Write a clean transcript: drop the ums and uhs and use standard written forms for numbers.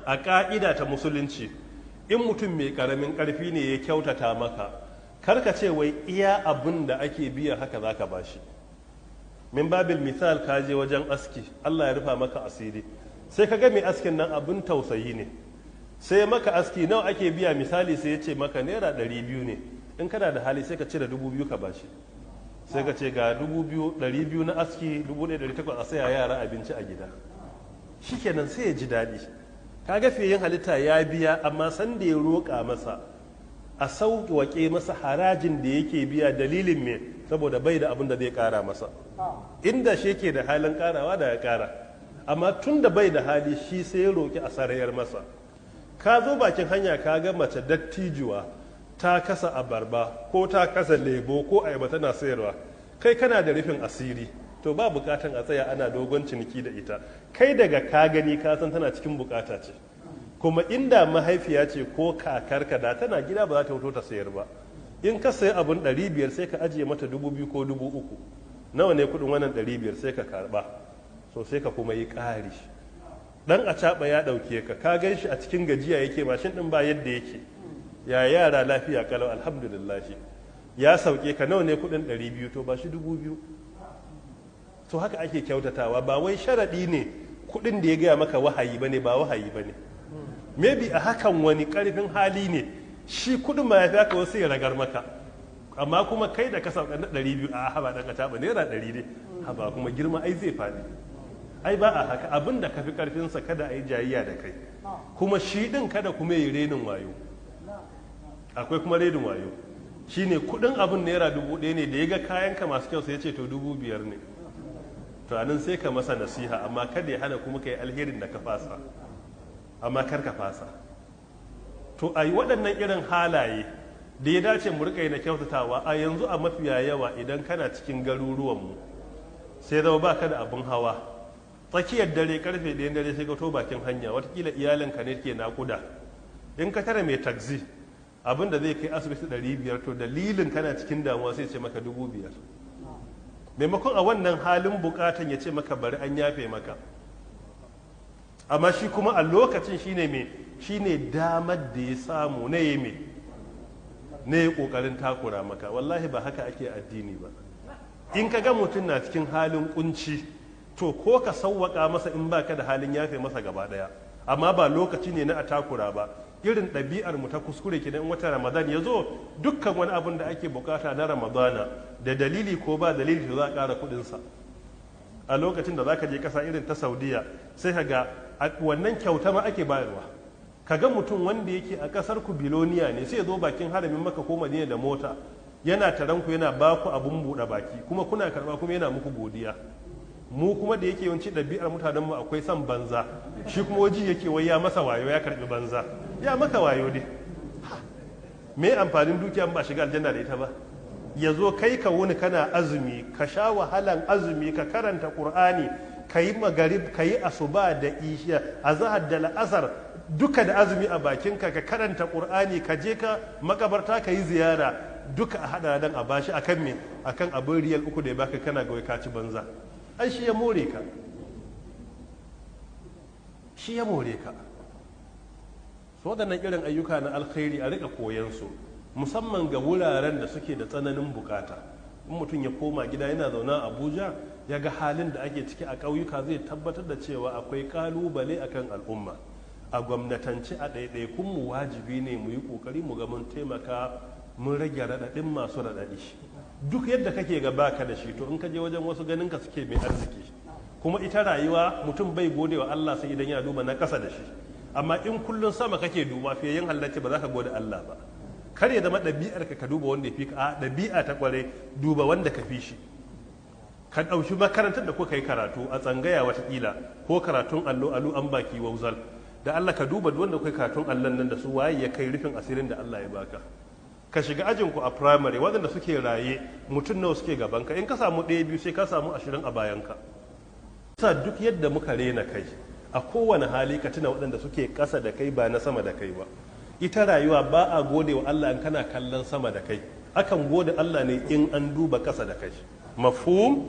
A ka'ida ta musulunci, in mutum mai karamin karfi ne ya kyautata maka, karka ce wai iya abin da ake biya haka zaka bashi. Min babil misal, ka je wajen aski, Allah ya rufa maka asiri, sai ka ga mai askin nan abin tausayi ne, sai maka aski. Nawa ake biya misali? Sai ya ce maka naira 200 ne. In kana da hali, sai ka cire 2000 ka bashi, sai ka ce ga 2000, 200 na aski, 1800 a saya yara abinci a gida. Shikenan, sai ya ji daɗi. Kaga yin halitta ya biya, amma san da ya roƙa masa a sauƙaƙe masa harajin da yake biya. Dalilin me? Saboda bai da abin da zai ƙara masa. Inda shi yake da halin ƙarawa, da ya ƙara, amma tun da bai da hali, shi sai ya roƙi a sarayar masa. Ka zo bakin hanya, ka ga mace dattijuwa ta kasa abarba ko ta kasa lemo ko ayaba tana sayarwa. Kai kana da rufin asiri, to ba bukatan a tsaya ana dogon ciniki da ita. Kai daga ka gani ka san tana cikin bukata ce, kuma inda mahaifiya ce ko kakarka da tana gida, ba za ta fito ta sayar ba. In ka sayi abun 500, sai ka ajiye mata 2000 ko 3000. Nawa ne kudin wannan 500? Sai ka karba, so sai ka kuma yi ƙari. Dan a ya ɗauke ka, ka gan shi a cikin gajiya yake, mashin ɗin ba yadda yake. Ya yara? Lafiya kalau, alhamdulillah. Ya sauke ka. Nawa ne kudin 200? To ba shi 2000. To haka ake kyautatawa. Ba wai sharaɗi ne kudin da ya gaya maka wahayi bane, ba wahayi bane. Maybe a hakan wani karfin hali ne shi, kudin ma ya fi haka, wasu ya ragar maka. Amma kuma kai da ka sauka na 200, a haba dan ka taɓa naira 100 ne, haba kuma girma ai zai faɗi. Ai ba a haka. Abin da ka fi karfinsa, kada a yi jayayya da kai. Kuma shi din kada kuma yi renin wayo. Akwai kuma renin wayo, shine kudin abin naira 1000 ne, da ya ga kayanka masu kyau sai ya ce to 5000 ne. To anan sai ka masa nasiha, amma kada ya hana kuma ka yi alherin da ka fasa, amma kar ka fasa. To a yi waɗannan irin halaye da ya dace mu riƙa yi na kyautatawa. A yanzu a mafiya yawa, idan kana cikin garuruwanmu sai zama ba ka da abin hawa, tsakiyar dare, karfe 1 dare, sai ka to bakin hanya, watakila iyalinka ne ke naƙuda. In ka tare mai taxi, abin da zai kai asibiti 500, to dalilin kana cikin damuwa sai ce maka 5000. Maimakon a wannan halin bukatan ya ce maka bari, an yafe maka. Amma shi kuma a lokacin shine me? Shine damar da ya samu na yi me? Na yi kokarin takura maka. Wallahi ba haka ake addini ba. In ka ga mutum na cikin halin kunci, to ko ka sauwaka masa in baka da halin yafe masa gaba daya, amma ba lokaci ne na a takura ba. Irin ɗabi'ar mu ta kuskure kenan. In wata Ramadan ya zo, dukkan wani abin da ake bukata na Ramadana, da dalili ko ba dalili, to za a ƙara kuɗinsa. A lokacin da zaka je ƙasa irin ta Saudiya, sai ka ga wannan kyauta ma ake bayarwa. Ka ga mutum wanda yake a ƙasar ku billionaire ne, sai ya zo bakin haramin Maka ko Madina da mota, yana taran ku, yana ba ku abun buɗe baki, kuma kuna karɓa, kuma yana muku godiya. Mu kuma da yake yawanci ɗabi'ar mutanen mu akwai son banza, shi kuma waji yake wai ya masa wayo, ya karɓi banza. Ya maka wayo dai? Me amfanin dukiya ba shiga aljanna da ita ba? Ya zo kai ka wuni kana azumi, ka sha wahalan azumi, ka karanta Qur'ani, ka yi magarib, ka yi asuba da isha, azahar da la'asar, duka da azumi a bakinka, ka karanta Qur'ani, ka je ka makabarta ka yi ziyara, duka a hada dan a bashi. Akan me? Akan abin riyal 3 da ya baka, kana ga ka ci banza. Ai shi ya more ka, shi ya more ka. So waɗannan irin ayyuka na alkhairi a rika koyan su, musamman ga wuraren da suke da tsananin bukata. In mutum ya koma gida, yana zaune a Abuja, ya ga halin da ake ciki a ƙauyuka, zai tabbatar da cewa akwai ƙalubale akan al'umma. A gwamnatance, a ɗaiɗaikunmu, wajibi ne mu yi ƙoƙari mu ga mun taimaka, mun rage raɗaɗin masu raɗaɗi. Duk yadda kake ga baka da shi, to in ka je wajen wasu, ganin ka suke mai arziki. Kuma ita rayuwa, mutum bai gode wa Allah sai idan ya duba na ƙasa da shi. Amma in kullum sama kake duba, fiye yin halarci ba za ka gode Allah ba. Kar ya zama ɗabi'ar ka duba wanda ya fi ka. A ɗabi'a ta kware, duba wanda ka fi shi. Ka ɗauki makarantar da kuka yi karatu a tsangaya watakila, ko karatun allo, alu an baki wauzal da Allah, ka duba wanda kuka yi karatun allon nan da su, waye ya kai rufin asirin da Allah ya baka? Ka shiga ajinku a primary, waɗanda suke raye mutum nawa suke gabanka? In ka samu ɗaya, biyu, sai ka samu 20 a bayanka. Sa duk yadda muka rena kai, a kowane hali ka tuna waɗanda suke ƙasa da kai, ba na sama da kai ba. Ita rayuwa ba a gode wa Allah in kana kallon sama da kai. Akan gode Allah ne in an duba ƙasa da kai. Mafhum?